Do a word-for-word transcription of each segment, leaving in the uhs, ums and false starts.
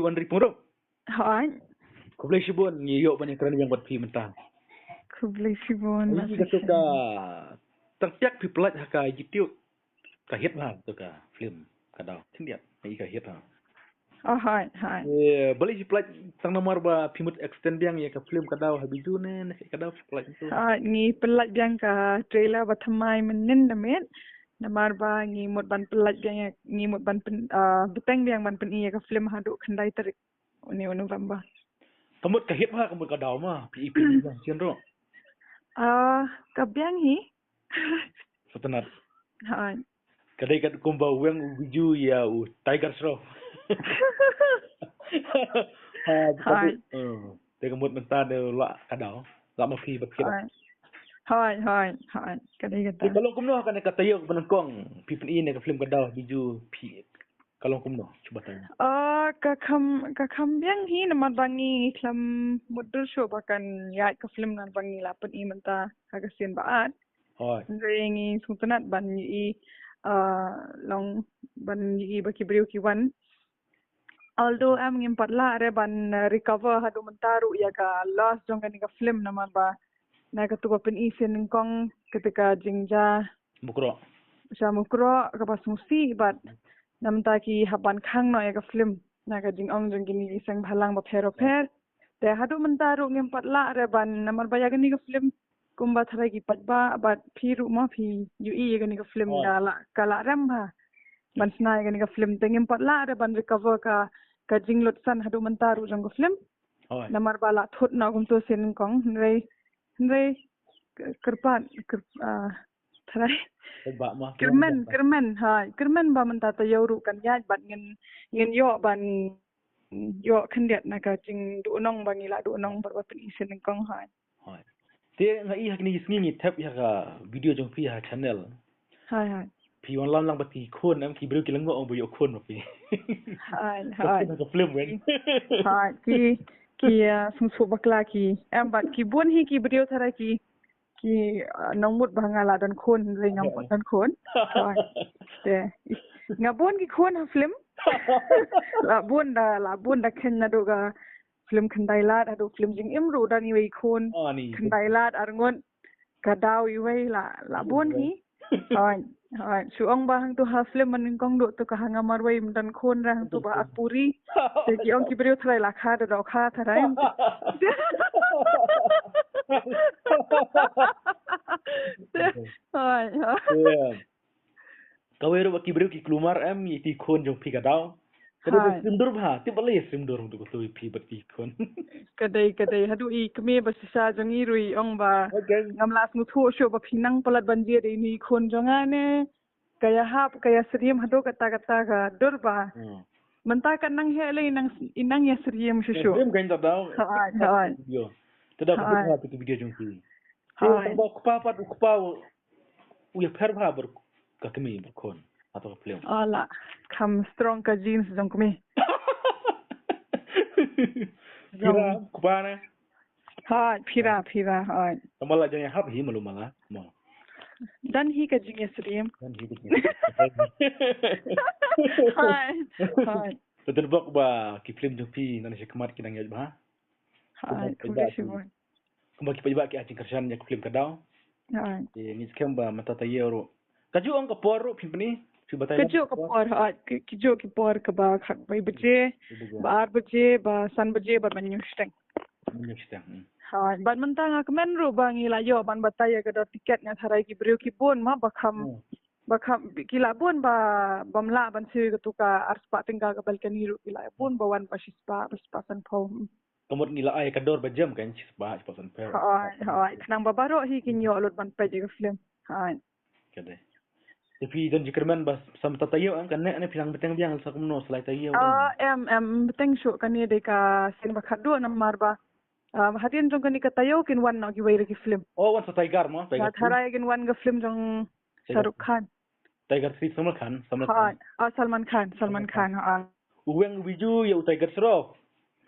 Wan ri pung ruh. Hooid. Khublei shibun, ngi ïoh ban ïakren biang bad phi mynta. Khublei shibun. Ïa kato ka tang piak phi pynlait ha ka YouTube. Ka hit bha to ka film Ka Daw. Khyndiat ïa ka hit ha. Oh, hooid, hooid. Balei phi pynlait? Tang namar ba phi mut extend biang ïa ka film Ka Daw ha Bijou ne, ne Ka Daw phi pynlait to? Hooid, ngi pynlait biang ka trailer ba thymmai mynnin na miet. Namar ba ngi mut ban pynlait biang ïa, ngi mut ban pyn, ah, bteng biang ban pyni ïa ka film haduh khyndai tarik une u November. Ka mut ka hit bha, ka mut Ka Daw ma, phi i phi i biang sien ruh. Ah, ka biang hi. Sngewtynnat. Hooid. Ka dei kat kumba u weng u Bijou ïa u Tiger Shroff. Ha, ka dei. Hooid. Hmm. Te ka mut mynta de la Ka Daw. La ma phi bad kit. Hooid. Hooid, hooid, hooid. Ka dei kata. Te ka long kumno kane ka taïew kaba nyngkong phi pyni ïa ka film Ka Daw ha Bijou, phi ka long kumno, shu batai. Ah, ka kham, ka kham biang hi namar ba ngi khlem mutdur shuh ba kan ïaid ka film namar ba ngi la pyni mynta ha ka sien ba ar. Hooid. Hynrei ngi sngewtynnat ban ïohi, ah, long ban ïohi ba ki briew ki wan. Although em ngim pat lah re ban, ah, recover haduh mynta ruh ïa ka loss jong kane ka film namar ba na katu ba pyni sien nyngkong kata ka jingjia Mukroh. Sha Mukroh kaba sngewsih bad namar ta ki hap ban khang noh ïa ka film na ka jingong jong kine ki seng bhalang bapher bapher. Te haduh mynta ruh ngim pat lah re ban namar ba ïa kane ka film kumba tharai ki paidbah bad phi ruh ma phi ïohi ïa kane ka film. Hooid. Ka la, ka la rem bha ban shna ïa kane ka film te ngim pat lah re ban recover ka, ka jinglut san haduh mynta ruh jong ka film. Hooid. Namar ba la thut noh kumto sien nyngkong hynrei, hynrei k-, kyrpad, kyr-, ah, tharai. Kyrpad ma, kyrmen, kyrmen, hooid, kyrmen ba mynta taïew ruh kan ïaid bad ngin, ngin ïoh ban ïoh khyndiat na ka jingduhnong ba ngi la duhnong bad ba pyni sien nyngkong, hooid. Hooid. Te nga i ha kine ki sngi ngi thep ïa ka video jong phi ha channel. Hooid, hooid. Phi wan lam lang bad ki khun, em, ki briew ki la ngop ong ba ïoh khun ma phi. Hooid, hooid. Ka film wen. Hooid, ki, ki, ah, sngewsuk bakla ki. Em, bad ki bun hi ki briew tharai ki, ki, ah, nang mut ba nga la don khun, hynrei ngam pat don khun. Hooid. Te, nga bun ki khun ha film. La bun da, la bun da khein naduh ka film Khyndai Lad haduh film Jingim ruh don iwei i khun. Ah, ni. Khyndai Lad, Arngut, Ka Daw iwei, la, la bun hi. Hooid, hooid. Shu ong ba hangtu ha film mynnyngkong duh tu ka ha nga marwei ym don khun re hangtu ba Akpuri. Te ki ong ki briew tharai la kha da doh kha tharai. Hooid, hooid. Kawei ruh ba ki briew ki kulmar em, ïa ki khun jong phi Ka Daw. Ka dei ba syriem dur bha, tip balei syriem dur hangtu kato ïa phi bad ki khun. Ka dei, ka dei, haduh i kmie ba shisha jong i ruh i ong ba. Ngam lah sngewthuh shuh ba phi nang palat ban jia da ine i khun jong nga ne. Ka ïahap, ka ïasyriem haduh katta katta ka dur ba. Hmm. Mynta ka nang heh lei i nang, i nang ïasyriem shuh shuh. Syriem ka ïa Ka Daw. Hooid, hooid. Video. Te da ba ha tu video jong phi. Hooid. Tang ba u kpa pat u kpa u ïapher bha bad ka kmie bad khun. Hato ka film. Oh, la kham strong ka genes jong kmie. Phi ra kpa ne. Hooid, phi ra, phi ra, hooid. Tang ba la jong ïahap hi malu mala. Mo. Don hi ka jingïasyriem. Don hi ka jingïasyriem. Hooid, hooid. Te don bok ba ki film jong phi nang sha khmat ki nang ïaid bha. Hooid, khublei shibun. Kumba ki paidbah ki ai jingkyrshan ïa ka film Ka Daw. Hooid. Te ngi skhem ba mynta taïew ruh. Kajuh ong ka por ruh phin pyni, phi batai. Kajuh ka por, hooid, ki, kajuh ki por kaba khatwei baje, ba ar baje, ba san baje, ba hynñiew shiteng. Hynñiew shiteng. Hmm. Hooid, bad mynta nga kmen ruh ba ngi la ïoh ban batai ïa ka dor tiket, nga tharai ki briew ki bun ma ba kham, hmm, ba kham ki la bun ba, bym lah ban siew katu ka ar spah tyngka ka balcony ruh ki la bun ba wan ba shi spah, ba shi spah san phew. Hmm. Ka mut ngi la ai ka dor ba jem kan, shi spah, shi spah san phew. Hooid, hooid. Khnang ba baroh hi kin ïoh lut ban peit ïa ka film. Hooid. Ka dei. Te phi don jingkyrmen ba sa mynta taïew em, kane ne phi nang bteng biang sa kumno sa lai taïew? Ah, em, em bteng shuh, kane dei ka sien ba khatduh namar ba, ah, hadien jong kane ka taïew kin wan noh kiwei re ki film. Oh, wan sa Tiger mo, Tiger. Tharai kin wan ka film jong Shah Rukh Khan. Tiger three Salman Khan, Salman Khan. Hooid. Oh, Salman Khan, Salman Khan, hooid. U weng u Bijou ïa u Tiger Shroff.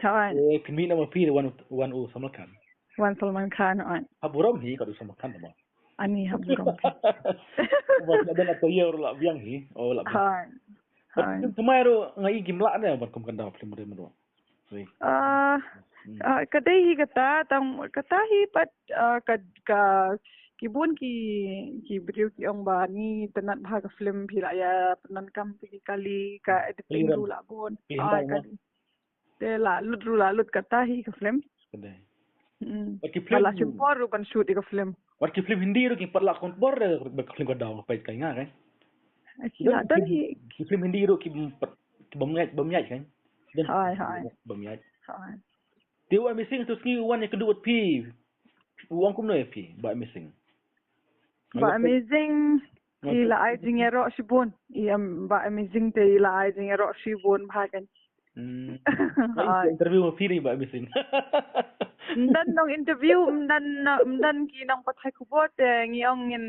Hooid. Eh, phin mih na ma phi wan, wan u Salman Khan. Wan Salman Khan, hooid. Hap burom hi kat u Salman Khan mo. Ani hap burom hi. Ba la don la taïew ruh la biang hi. Oh, la biang. Hooid. Hooid. Thymmai ruh nga i kim lah ne ban kum Ka Daw film re mo. Ah, ah, ka dei hi kata, tang kata hi pat, ah, ka, ka, ki bun ki, ki briew ki ong ba ngi tynnat bha ka film, phi la ïa pyndonkam ki kali, ka editing ruh la bun. Ah, ka dei. Te la lut ruh la lut kata hi ka film. Ka dei. Hmm. Wat ki film la shim por ruh ban shoot ïa ka film. Wat ki film Hindi ruh ki pat la kham por, eh, ba ka film ka daw peit kai nga kai. Ki la don hi. Ki film Hindi ruh ki pat, ki bym ïaid, bym ïaid kai. Hai, hai. Bym ïaid. Hai. Te u Amazing tu sngi u wan ïakynduh bad phi. U ong kumno ïa phi, Bah Amazing? Bah Amazing, i la ai jingïaroh shibun. I, em, Bah Amazing te i la ai jingïaroh shibun bha kan. Hmm. Interview ma phi ni, Bah Amazing? Ym don nong interview, ym don, ym don ki nongpathai khubor te ngi ong ngin,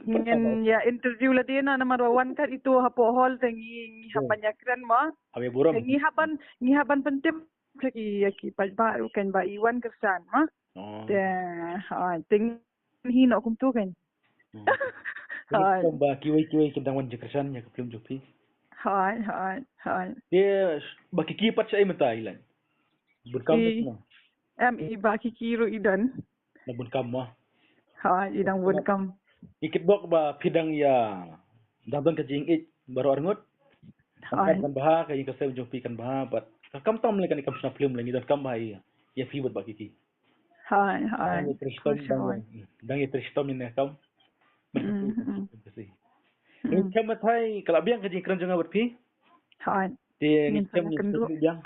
ngin ïa interview lade na, namar ba wan kat ito hapoh hall te ngi, ngi hap ban ïakren mo. Hap ïa burom. Te ngi hap ban, ngi hap ban pyntip ki, ïa ki paidbah ruh kan ba i wan kyrshan mo. Oh. Te, ha, te ngi hi noh kumto kan. Hmm. Hai. Ba kiwei kiwei ki dang wan jingkyrshan ïa ka film jong phi. Hai, hai, hai. Te Bah Kiki pat shaei mynta i lait? Bun kam. Em, i Bah Kiki ruh i don. Na bun kam mo. Hai, i dang bun kam. I kitbok ba phi dang ïa, dang don ka jingïeit baroh arngut. Hai. Kan bha ka ïing ka sem jong phi kan bha, bad ka kam tam lei kan i kam shna film lei, ngi don kam bha ïa, ïa phi bad Bah Kiki. Hai, hai. Dang ïa trei shitom, dang ïa trei shitom ïa ne kam. Hmm, hmm. Ngi khlem matai, ka la biang ka jingkren jong nga bad phi. Hai. Te ngi khlem, ngi khlem biang.